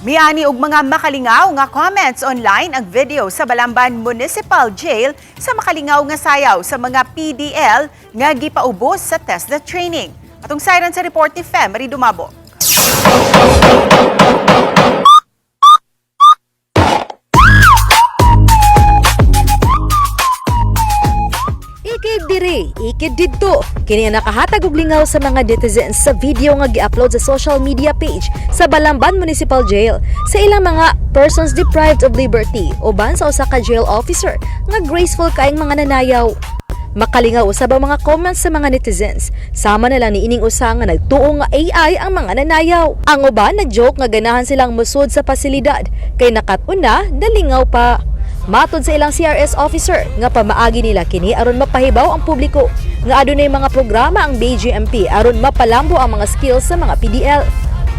Miani og mga makalingaw nga comments online ang video sa Balamban Municipal Jail sa makalingaw nga sayaw sa mga PDL nga gipaubos sa TESDA training. Atong siren sa report ni Femery Dumabo. Ikid diri, ikid didto. Kini ang nakahatag og lingaw sa mga netizens sa video nga gi-upload sa social media page sa Balamban Municipal Jail sa ilang mga persons deprived of liberty uban sa usa ka jail officer nga graceful kaayong mga nanayaw. Makalingaw usab ang mga comments sa mga netizens. Sama na lang niining usa nga nagtuo nga AI ang mga nanayaw. Ang uban nag-joke nga ganahan silang musod sa pasilidad kay nakat-on na nalingaw pa. Matod sa ilang CRS officer nga pamaagi nila kini aron mapahibaw ang publiko nga adunay mga programa ang BGMP aron mapalambo ang mga skills sa mga PDL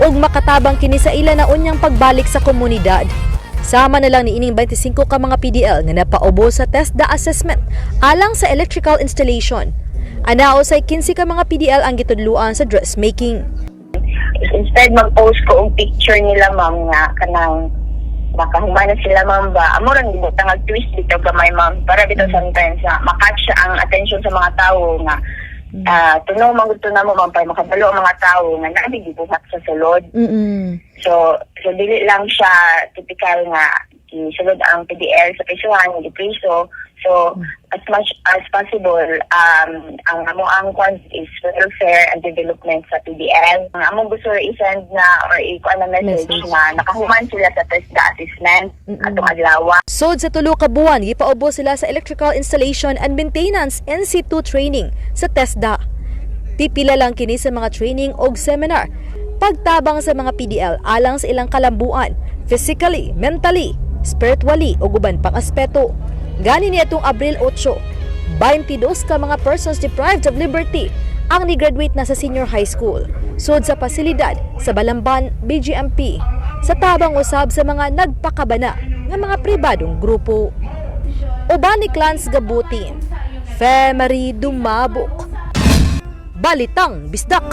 ug makatabang kini sa ila na unyang pagbalik sa komunidad. Sama na lang niining 25 ka mga PDL nga napaubo sa TESDA assessment alang sa electrical installation. Anao say 15 ka mga PDL ang gitudluan sa dressmaking. Instead mag-post ko og picture nila, ma'am, nga kanang nakahuman na sila, ma'am, ba amo ra gibutang ag twist bitaw gamay, ma'am, para bitaw sometimes na makatch ang attention sa mga tao nga tunaw man gud to namo, ma'am, para makabalo ang mga tao nga naa gibuhat sa sulod. So dili lang siya typical nga gisulod ang PDL sa prisuhan, gipriso. So as much as possible, ang amo ang kwan is welfare and development sa PDL. Ang among gusto i-send na or i-kuan na message, Message. na nakahuman sila sa TESDA assessment atong adlaw. Sod sa tulo ka buwan, gipaubo sila sa Electrical Installation and Maintenance NC2 training sa TESDA. Pipila lang kini sa mga training og seminar. Pagtabang sa mga PDL alang sa ilang kalambuan, physically, mentally, spiritually ug uban pang aspeto. Gani niadtong Abril 8, 22 ka mga persons deprived of liberty ang ni-graduate na sa senior high school. Sod sa pasilidad sa Balamban BGMP sa tabang usab sa mga nagpakabana nga mga pribadong grupo. Uban ni Clans Gabutin, Femery Dumabok. Balitang Bisdak.